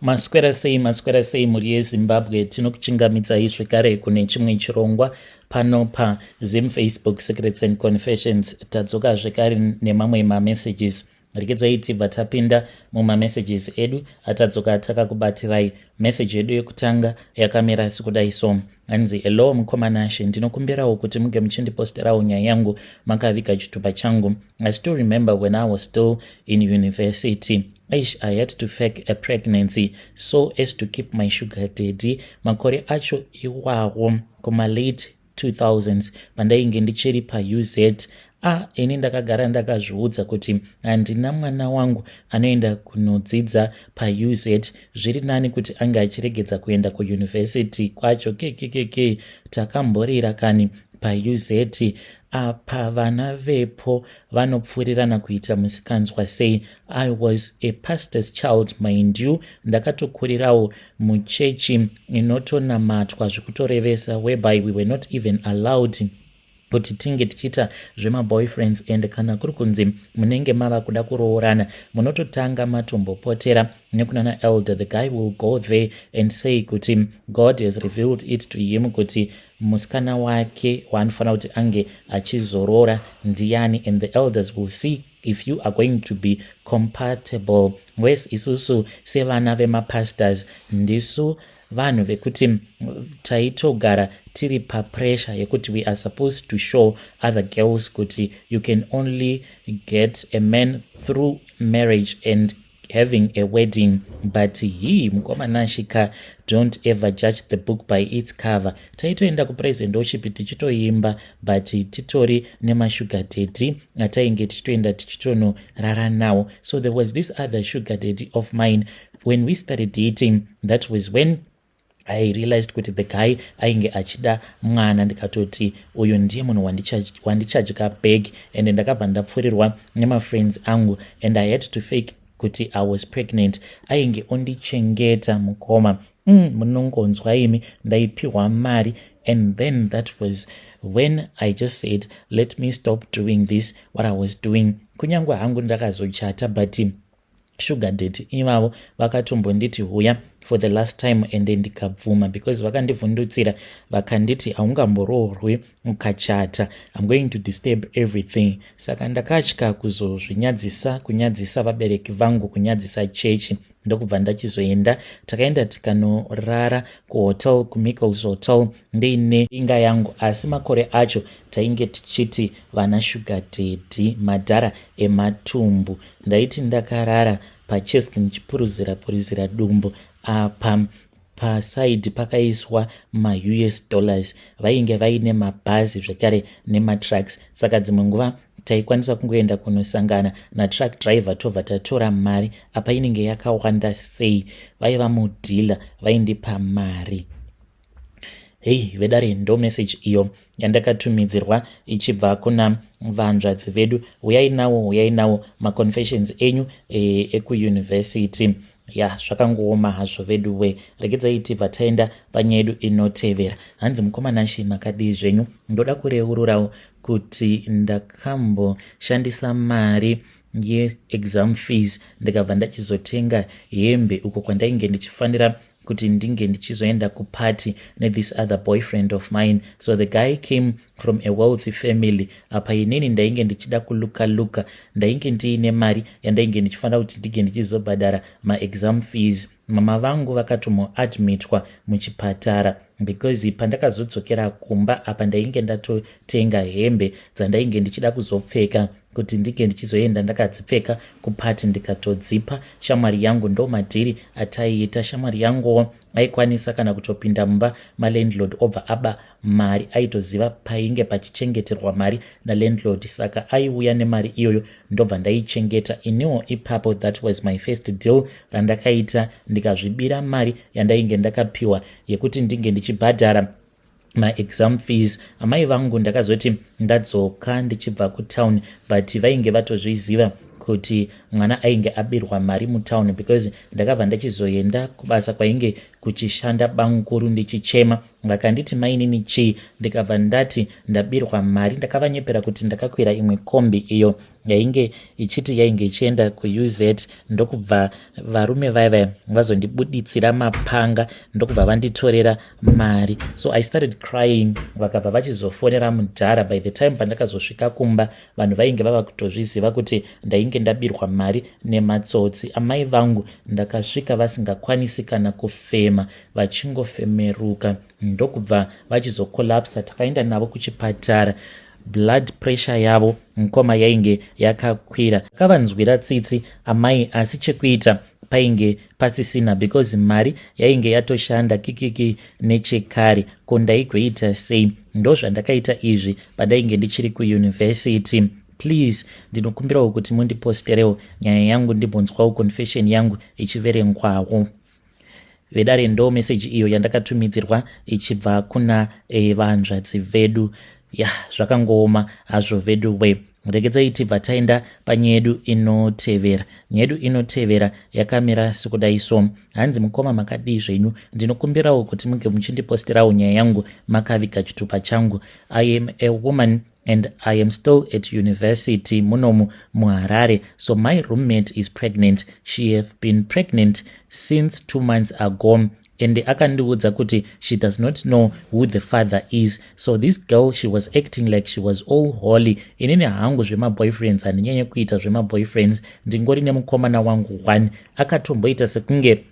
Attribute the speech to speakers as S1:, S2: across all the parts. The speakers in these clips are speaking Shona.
S1: Maswera sei, maswera sei mhuri yeZimbabwe? Tinokuchingamidzai zvekare kune chimwe chirongwa pano paZim Facebook Secrets and Confessions. Tadzoka zvekare nemamwe mamessages. Regedzai tibva tapinda mumamessages edu atadzoka takakubatirai. Message yedu yekutanga yakamira sekudai so. Hanzi, "Hello mukoma Nashe, ndinokumbirawo kuti muge muchindiposterawo nyaya yangu makaviga chitupa changu. I still remember when I was still in university. Aish, I had to fake a pregnancy so as to keep my sugar daddy. Makore acho iwawo kuma-late 2000s, pandainge ndichiri paUZ. A, ini ndakagara ndakazviudza kuti handina mwana wangu anoenda kunodzidza paUZ. Zviri nani kuti ange achiregedza kuenda kuyunivhesiti kwacho. Kekekeke, takamborira kani paUZ apa. Vana vepo vanopfuurirana kuita musikanzwa sei. I was a pastor's child, mind you. Ndakatokurirawo muchechi inotonamatwa zvekutorevesa, whereby we were not even allowed kuti tinge tichiita zvemaboyfriends, and kana kuri kunzi munenge mava kuda kuroorana, munototanga matombopotera nekunana elder. The guy will go there and say kuti God has revealed it to him kuti musikana wake waanofanira kuti ange achizoroora ndiani, and the elders will see if you are going to be compatible. Wes isusu sevana vemapastors, ndisu vanhu vekuti taitogara tiri papressure yekuti we are supposed to show other girls kuti you can only get a man through marriage and having a wedding. But he, mukoma Nashe ka, don't ever judge the book by its cover. Taitoenda kupraise and worship tichitoimba, but titori nemasugar daddy atainge tichitoenda tichitonorara nawo. So there was this other sugar daddy of mine. When we started dating, that was when I realized kuti the guy ainge achida mwana. Ndikatoti uyu ndiye munhu wandichadya bag, and ndakabva ndapfurirwa nemafriends angu, and I had to fake kuti I was pregnant. Ainge ondichengeta, mukoma. Munongonzwa imi, ndaipiwa mari. And then that was when I just said, 'Let me stop doing this, what I was doing.' Kunyange hangu ndakazochata, but sugar daddy ivavo vakatombonditi huya for the last time, and ndikabvuma because vakandivhundutsira, vakanditi haungamboroorwi ukachata, I'm going to disturb everything. Saka ndakatya kuzozvinyadzisa, kunyadzisa vabereki vangu, kunyadzisa chechi, ndokubva ndachizoenda. Takaenda tikanorara kuhotel, kuMichaels Hotel, ndeine inga yangu. Asi makore acho tainge tichiti vana sugar daddy madhara ematumbu. Ndaiti ndakarara pachest ndichipuruzira puruzira dumbu, apa pasaidi pakaiswa maUS dollars. Vainge vaine mabhazi zvekare nematrucks, saka dzimwe nguva taikwanisa kungoenda kunosangana natruck driver, tobva tatora mari. Apa inenge yakawanda sei. Vaiva mudealer, vaindipa mari. Hei vedare, ndo message iyo yandakatumidzirwa ichibva kuna vanzvadzi vedu. Uyai nawo, uyai nawo maconfessions enyu ekuyunivhesiti. Ya, zvakangooma hazvo vedu we. Regedzai tibva taenda panyaya yedu inotevera. Hanzi, "Mukoma Nashe, makadii zvenyu? Ndoda kureururawo kuti ndakamboshandisa mari yeexam fees, ndikabva ndachizotenga hembe uko kwandainge ndichifanira kuti ndinge ndichizoenda kuparty nethis other boyfriend of mine. So the guy came from a wealthy family. Apa inini ndainge ndichida kuluka luka. Ndainge ndiine mari yandainge ndichifanira kuti ndinge ndichizobhadhara maexam fees. Mama vangu vakatomoadmitwa muchipatara because pandakazodzokera kumba, apa ndainge ndatotenga hembe dzandainge ndichida kuzopfeka kuti ndinge ndichizoenda ndakadzipfeka kupati, ndikatodzipa shamwari yangu. Ndo madhiri ataiita. Shamwari yanguwo aikwanisa kana kutopinda mumba malandlord obva aba mari. Aitoziva painge pachichengeterwa mari nalandlord, saka aiuya nemari iyoyo, ndobva ndaichengeta iniwo ipapo. That was my first deal randakaita, ndikazvibira mari yandainge ndakapiwa yekuti ndinge ndichibhadhara maexam fees. Amai vangu ndakazoti ndadzoka ndichibva kutown, but vainge vatozviziva kuti mwana ainge abirwa mari mutown, because ndakabva ndachizoenda kubasa kwainge kuchishanda banguru ndichichema. Vakanditi, 'Mainini, chii?' Ndikabva ndati ndabirwa mari. Ndakavanyepera kuti ndakakwira imwe kombi iyo. Yainge ichiti yainge ichienda kuUZ, ndokubva varume vaya vazondibuditsira mapanga, ndokubva vanditorera mari. So I started crying. Vakabva vachizofonera mudhara. By the time pandakazosvika kumba, vanhu vainge vava kutozviziva kuti ndainge ndabirwa mari nematsotsi. Amai vangu ndakasvika vasingakwanisi kana kufema, vachingofemeruka, ndokubva vachizocollapsa. Takaenda navo kuchipatara. Blood pressure yavo, mukoma, yainge yakakwira. Kavanzwira tsitsi amai, asi chekuita painge pasisina because mari yainge yatoshanda kikiki nechekare. Ko ndaigoita sei? Ndo zvandakaita izvi pandainge ndichiri kuyunivhesity. Please, ndinokumbirawo kuti mundiposterewo nyaya yangu, ndimbonzwawo confession yangu ichiverengwawo. Vedare, ndo meseji iyo yandakatumidzirwa ichibva kuna vanzvadzi vedu. Ya, zvakangooma hazvo vedu we. Regedzai tibva taenda panyaya yedu inotevera. Nyaya yedu inotevera yakamira sekudai. So hanzi, "Mukoma, makadii zvenyu? Ndinokumbirawo kuti munge muchindiposterawo nyaya yangu makaviga chitupa changu. I am a woman and I am still at university munomu muHarare. So my roommate is pregnant. She have been pregnant since 2 months ago and akandiudza kuti she does not know who the father is. So this girl, she was acting like she was all holy. Inini hangu zvemaboyfriends handinyanye kuita zvemaboyfriends, ndingori nemukomana wangu one. Akatomboita sekunge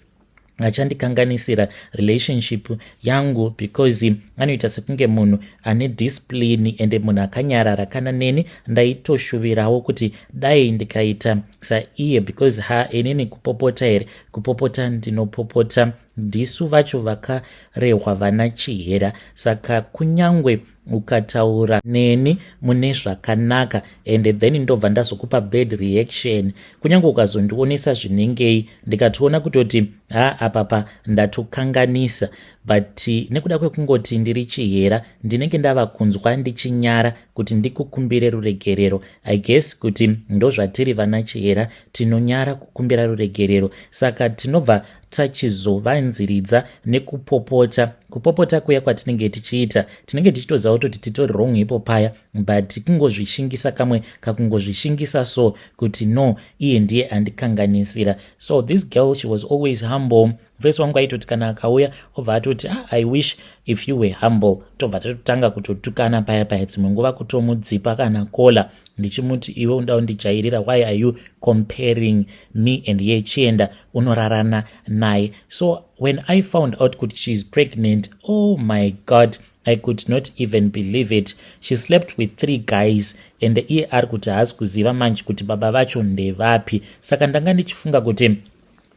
S1: achandikanganisira relationship yangu because anoita sekunge munhu ane discipline ende munhu akanyarara. Kana neni ndaitoshuvirawo kuti dai ndikaita saiye because ha, inini kupopota here, kupopota ndinopopota. Ndisu vacho vakarehwa vana Chihera, saka kunyangwe ukataura neni mune zvakanaka and then ndobva ndazokupa bad reaction, kunyange ukazondionesa zvinengei, ndikatoona kutoti ha, apapa ndatokanganisa, but nekuda kwekungoti ndiri Chihera, ndinenge ndava kunzwa ndichinyara kuti ndikukumbire ruregerero. I guess kuti ndozvatiri vana Chihera, tinonyara kukumbira ruregerero, saka tinobva tachizovanziridza nekupopota. Kupopota kuya kwatinenge tichiita, tinenge tichitoziva kutoti titori wrong ipo paya, but kungozvishingisa kamwe kakungozvishingisa so kuti no, iye ndiye andikanganisira. So this girl, she was always humble. Mufesi wangu aitoti kana akauya, obva atoti, 'Ah, I wish if you were humble.' Tobva tatotanga kutotukana paya paya, dzimwe nguva kutomudzipa kana kola, ndichimuti, 'Iwe unoda kundijairira. Why are you comparing me and ye? Chienda unorarana naye.' So when I found out kuti she is pregnant, oh my God, I could not even believe it. She slept with three guys and iye ari kuti haasi kuziva manje kuti baba vacho ndevapi. Saka ndanga ndichifunga kuti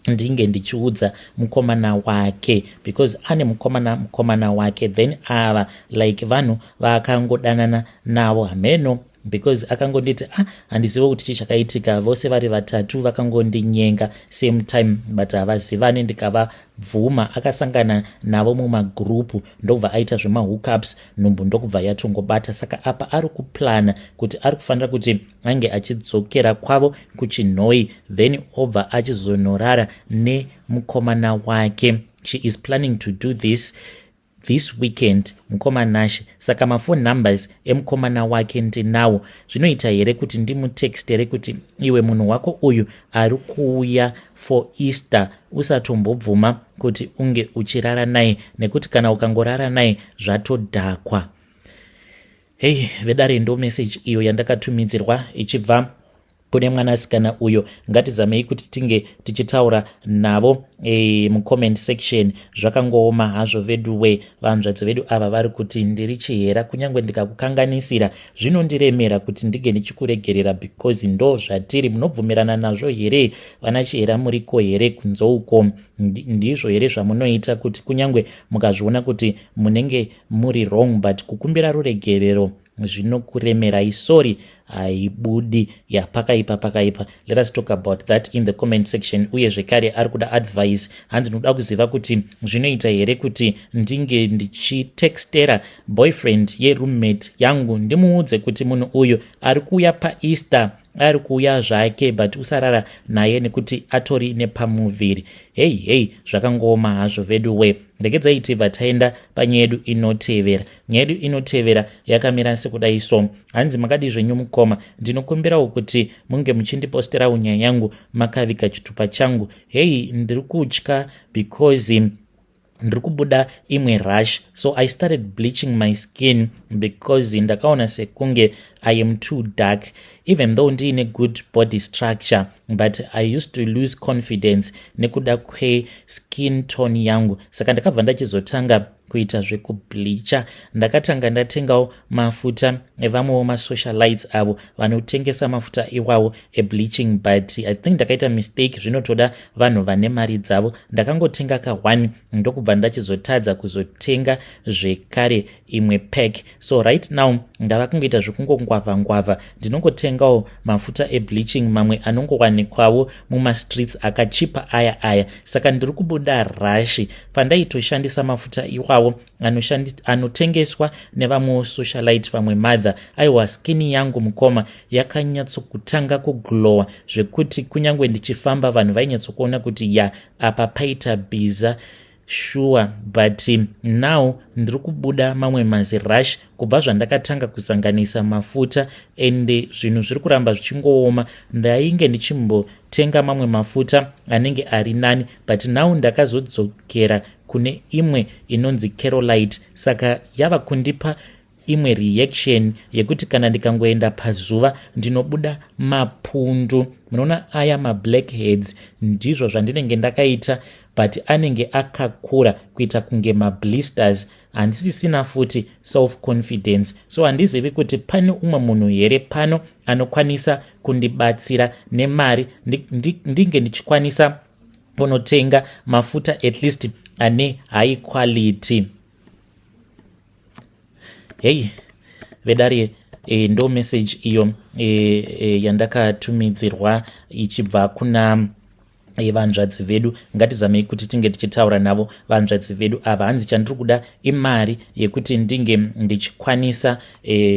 S1: ndinge ndichiudza mukomana wake because ane mukomana, mukomana wake. Then ava like vanhu vaakangodanana navo, hameno, because akangonditi, 'Ah, handizive kuti chii chakaitika. Vose vari vatatu vakangondinyenga same time, but havazivani.' Ndikavabvuma. Akasangana navo mumagurupu, ndokubva aita zvemahookups, nhumbu ndokubva yatongobata. Saka apa ari kuplana kuti ari kufanira kuti ange achidzokera kwavo kuChinhoi, then obva achizonorara nemukomana wake. She is planning to do this weekend, mukoma Nashe. Saka mafone numbers emukomana wake ndinawo. Zvinoita here kuti ndimutextere kuti, 'Iwe, munhu wako uyu ari kuuya for Easter, usatombobvuma kuti unge uchirara naye, nekuti kana ukangorara naye zvatodhakwa'?" Hei vedare, ndo meseji iyo yandakatumidzirwa ichibva kune mwanasikana uyo. Ngatizamei kuti tinge tichitaura navo mucomment section. Zvakangooma hazvo vedu we. Vanzvadzi vedu ava vari kuti, "Ndiri Chihera, kunyange ndikakukanganisira zvinondiremera kuti ndinge ndichikuregerera because ndo zvatiri." Munobvumirana nazvo here? Vana Chihera muriko here kunze uko? Ndizvo here zvamunoita kuti kunyange mukazviona kuti munenge muri wrong, but kukumbira ruregerero zvinokuremerai, sorry haibudi? Ya, pakaipa, pakaipa. Let us talk about that in the comment section. Uye zvekare ari kuda advice. Hanzi, "Ndinoda kuziva kuti zvinoita here kuti ndinge ndichitextera boyfriend yeroommate yangu, ndimuudze kuti munhu uyu ari kuuya paEaster. Ari kuuya zvake, but usarara naye nekuti atori nepamuviri. Hei hei, zvakangooma hazvo vedu we. Regedzai tibva taenda panyaya yedu inotevera. Nyaya yedu inotevera yakamira sekudai so. Hanzi, "Makadi zvenyu mukoma? Ndinokumbirawo kuti munge muchindiposterawo nyaya yangu makaviga chitupa changu. Hei, ndiri kutya because ndiri kubuda imwe rash. So I started bleaching my skin because ndakaona sekunge I am too dark. Even though ndiine good body structure, but I used to lose confidence nekuda kweskin tone yangu. Saka ndakabva ndachizotanga kuita zvekubleacha. Ndakatanga ndatengawo mafuta evamwewo masocialites avo vanotengesa mafuta iwawo ebleaching, but I think ndakaita mistake. Zvinotoda vanhu vane mari dzavo. Ndakangotenga ka1, ndokubva ndachizotadza kuzotenga zvekare imwe pack. So right now ndava kungoita zvekungongwavha ngwavha. Ndinongotengawo mafuta ebleaching mamwe anongowanikwawo mumastreets akachipa aya aya. Saka ndiri kubuda rash. Pandaitoshandisa mafuta iwawo anotengeswa nevamwewo socialite, vamwe mother, aiwa, skin yangu mukoma yakanyatsokutanga kuglowa zvekuti kunyange ndichifamba vanhu vainyatsokuona kuti ya, apa paita bhiza sure. But now ndiri kubuda mamwe mazirash kubva zvandakatanga kusanganisa mafuta, ende zvinhu zviri kuramba zvichingooma. Ndainge ndichimbotenga mamwe mafuta anenge ari nani, but now ndakazodzokera kune imwe inonzi Carolite. Saka yava kundipa imwe reaction yekuti kana ndikangoenda pazuva ndinobuda mapundu. Munoona aya mablack heads, ndizvo zvandinenge ndakaita, but anenge akakura kuita kunge mablisters. Handisisina futi self confidence. So handizivi kuti pane umwe munhu here pano anokwanisa kundibatsira nemari, ndinge ndichikwanisa kunotenga mafuta at least ane high quality." Hei vedare, ndo message iyo yandakatumidzirwa ichibva kuna vanzvadzi vedu. Ngatizamei kuti tinge tichitaura navo vanzvadzi vedu ava. Hanzi, "Chandiri kuda imari yekuti ndinge ndichikwanisa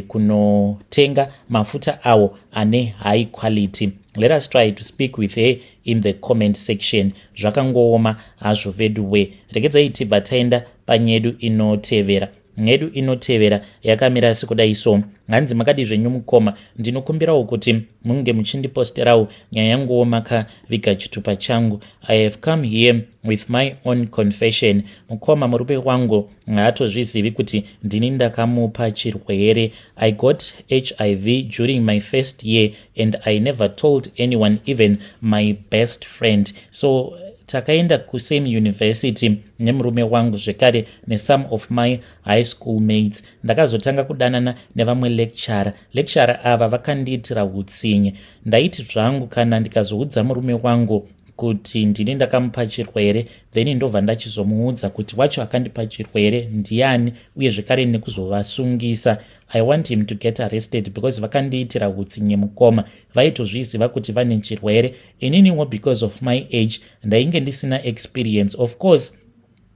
S1: kunotenga mafuta awo ane high quality." Let us try to speak with her in the comment section. Zvakangooma hazvo vedu we. Regedzai tibva taenda panyedu inotevera. Nyedu inotevera yakamira sekudai so. Hanzi, "Makadi zvenyu mukoma? Ndinokumbirawo kuti munge muchindiposterawo nyaya yanguwo makaviga chitupa changu. I have come here with my own confession. Mukoma, murume wangu haatozvizivi kuti ndini ndakamupa chirwere. I got HIV during my first year and I never told anyone, even my best friend. So takaenda kusame university nemurume wangu, zvekare nesome of my high school mates. Ndakazotanga kudanana nevamwe lecturer. Lecturer ava vakandiitira utsinye. Ndaiti zvangu kana ndikazoudza murume wangu kuti ndini ndakamupa chirwere, then ndobva ndachizomuudza kuti wacho akandipa chirwere ndiani, uye zvekare nekuzovasungisa. I want him to get arrested because vakandiitira utsinye mukoma. Vaitozviziva kuti vane chirwere. Ininiwo, because of my age, ndainge ndisina experience. Of course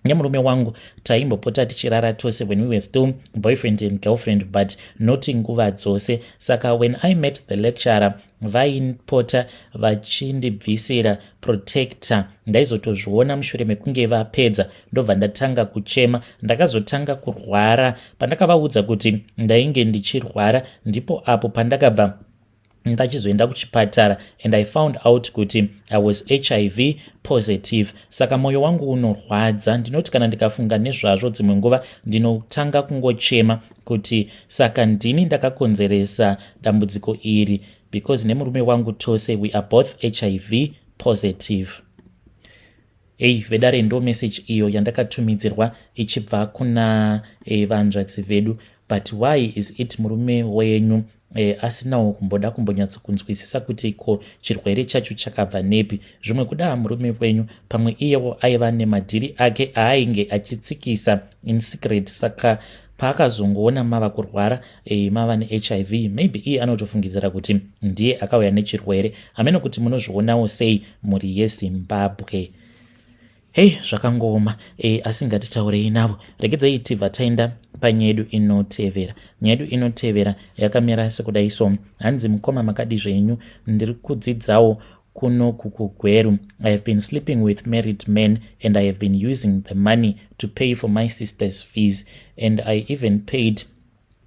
S1: nemurume wangu taimbopota tichirara tose when we were still boyfriend and girlfriend, but not nguva dzose. Saka when I met the lecturer, vaipota vachindibvisira protector. Ndaizotozviona mushure mekunge vapedza, ndobva ndatanga kuchema. Ndakazotanga kurwara. Pandakavaudza kuti ndainge ndichirwara, ndipo apo pandakabva ndachizoenda kuchipatara and I found out kuti I was HIV positive. Saka mwoyo wangu unorwadza. Ndinoti kana ndikafunga nezvazvo dzimwe nguva ndinotanga kungochema kuti saka ndini ndakakonzeresa dambudziko iri, because nemurume wangu tose we are both HIV positive." Hei vedare, ndo message iyo yandakatumidzirwa ichibva kuna vanzvadzi vedu. But why is it murume wenyu asinawo kumboda kumbonyatsokunzwisisa kuti ko chirwere chacho chakabva nepi? Zvimwe kuda murume wenyu pamwe iyewo aiva nemadhiri ake aainge achitsikisa in secret. Saka paakazongoona mava kurwara, mava neHIV, maybe iye anotofungidzira kuti ndiye akauya nechirwere. Hamene kuti munozvionawo sei, mhuri yeZimbabwe. Hei, zvakangooma, asi ngatitaurei navo. Regedzai tibva taenda. Panyaya yedu inotevera, nyaya yedu inotevera yakamira sekudai. So hanzi, "Mukoma, makadi zvenyu? Ndiri kudzidzawo kuno kuGweru. I have been sleeping with married men and I have been using the money to pay for my sister's fees, and I even paid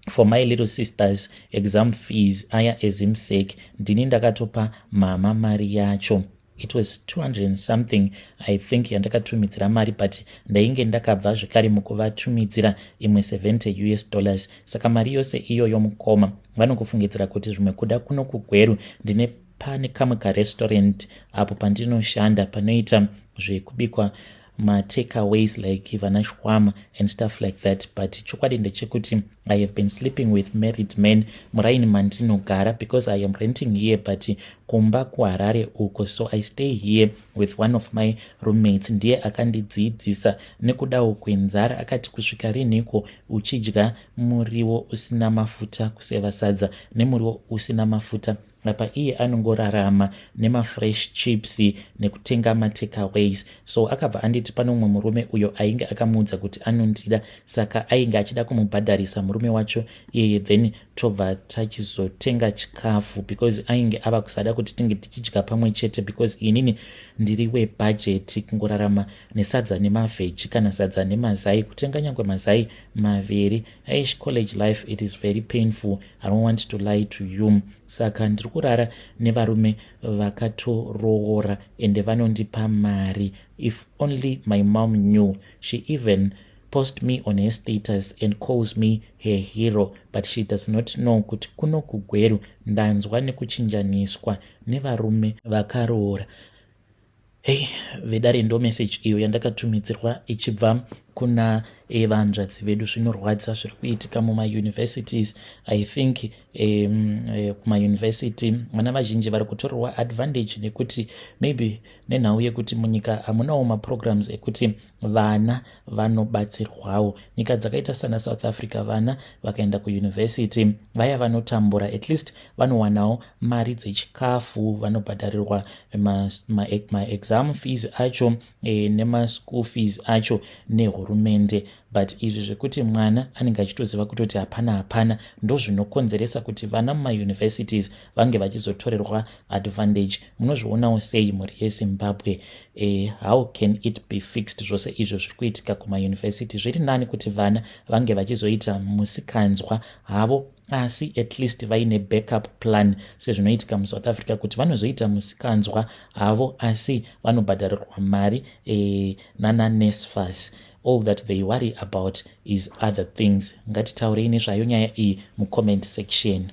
S1: for my little sister's exam fees aya eZIMSEC. Ndini ndakatopa mama mari yacho. It was 200 and something, I think, yandakatumidzira mari, but ndainge ndakabva zvekare mukuvatumidzira imwe 70 US dollars. Saka mari yose iyoyo, mukoma, vanokufungidzira kuti zvimwe kuda kuno kuGweru ndine pane kamwe karestaurant apo pandinoshanda panoita zvekubikwa matakeaways like vana shawarma and stuff like that. But chokwadi ndechekuti I have been sleeping with married men muraini mandinogara, because I am renting here, but kumba kuHarare uko. So I stay here with one of my roommates. Ndiye akandidzidzisa nekudawo kwenzara. Akati, 'Kusvika rinhiko uchidya muriwo usina mafuta, kuseva sadza nemuriwo usina mafuta?' Apa iye anongorarama nemafresh chips nekutenga matakeaways. So akabva anditi pane mumwe murume uyo ainge akamuudza kuti anondida, saka ainge achida kumubhadharisa murume wacho iyeye, then tobva tachizotenga chikafu, because ainge ava kusada kuti tinge tichidya pamwe chete, because inini ndiri webhajeti, kungorarama nesadza nemavheji kana sadza nemazai, kutenga nyangwe mazai 2. Aish, college life, it is very painful. I don't want to lie to you. Saka ndiri kurara nevarume vakatoroora, ende vanondipa mari. If only my mom knew. She even post me on her status and calls me her hero, but she does not know kuti kuno kuGweru ndanzwa nekuchinjaniswa nevarume vakaroora." Hei vedare, ndo message iyo yandakatumidzirwa ichibva kuna vanzvadzi vedu. Zvinorwadza zviri kuitika mumauniversities. I think kumauniversity vana vazhinji vari kutorerwa advantage, nekuti maybe nenhau yekuti munyika hamunawo maprograms ekuti vana vanobatsirwawo. Nyika dzakaita sana South Africa, vana vakaenda kuuniversity, vaya vanotambura at least vanowanawo mari dzechikafu, vanobhadharirwa maexam fees acho nemaschool fees acho nehurumende. But izvi zvekuti mwana anenge achitoziva kutoti hapana, hapana, ndo zvinokonzeresa kuti vana mumauniversities vange vachizotorerwa advantage. Munozvionawo sei, mhuri yeZimbabwe? How can it be fixed, zvose izvo zviri kuitika kumauniversity? Zviri nani kuti vana vange vachizoita musikanzwa havo, asi at least vaine backup plan, sezvinoitika muSouth Africa, kuti vanozoita musikanzwa havo, asi vanobhadharirwa mari nanaNSFAS. All that they worry about is other things. Ngatitaurei nezvayo nyaya iyi mucomment section.